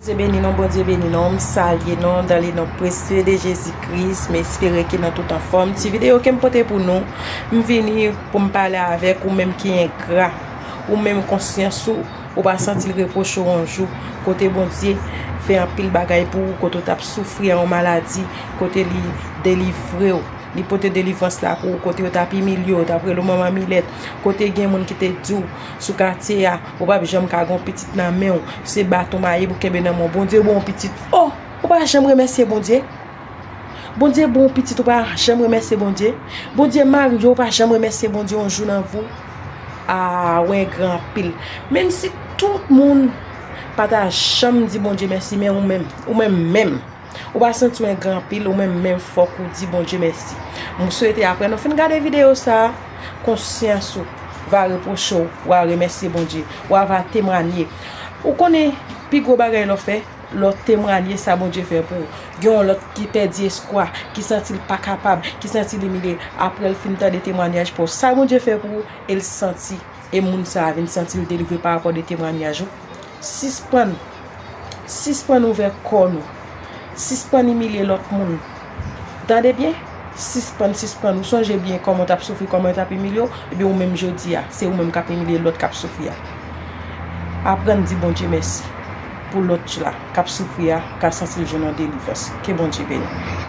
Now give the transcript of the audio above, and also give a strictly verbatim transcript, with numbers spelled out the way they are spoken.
Bondye beni nou, Bondye beni nou, m salye nou dans le nom précieux de Jésus Christ, m espere ke nou tout anfòm. Ti videyo ke m pote pou nou, m vini pou m pale avèk ou menm ki engra, ou menm konsyans ou, ou pa santi l repwoche w yon jou, kote Bondye fè anpil bagay pou ou, kote w t ap soufri a yon maladi, kote li delivre w, li pote delivrans la pou ou, kote yo t ap imilye w, yo t ap rele w manman milèt, kote gen moun ki te di w sou katye a, ou p ap janm ka gen yon pitit nan men w, se baton mayi pou kenbe nan men w. Bondye ba w yon pitit. Oh! Ou pa janm remèsye Bondye? Bondye ba w yon pitit, ou pa janm remèsye Bondye? Bondye marye w, ou pa janm remèsye Bondye yon jou nan vi w? Ah, ou engra anpil. Menm si tout moun pa ta janm di Bondye mèsi, men ou menm, ou menm menm, ou pa santi w engra anpil, ou menm menm fòk ou di Bondye mèsi. M swete apre nou fin gade videyo sa a, konsyans ou va repwoche w, w a remèsye Bondye, w a va temwanye. Ou konnen pi gwo bagay lè w fè, lè w temwanye sa Bondye fè pou ou. Gen yon lòt ki pèdi espwa, ki santi l pa kapab, ki santi l imilye. Apre l fin tande temwanyaj pa w, sa Bondye fè pou ou, e l santi, e moun sa a vin santi l delivre pa rapò de temwanyaj ou. Sispann, sispann ouvè kò nou. Sispann imilye lòt moun. Tande byen? Sispann, sispann. Ou sonje byen kòman w t ap soufri, kòman yo t ap imilye w, ebyen ou menm jodi a, se ou menm k ap imilye lòt k ap soufri a. Aprann di Bondye mèsi pou lòt la k ap soufri a, ka santi l jwenn yon delivrans. Ke Bondye beni w.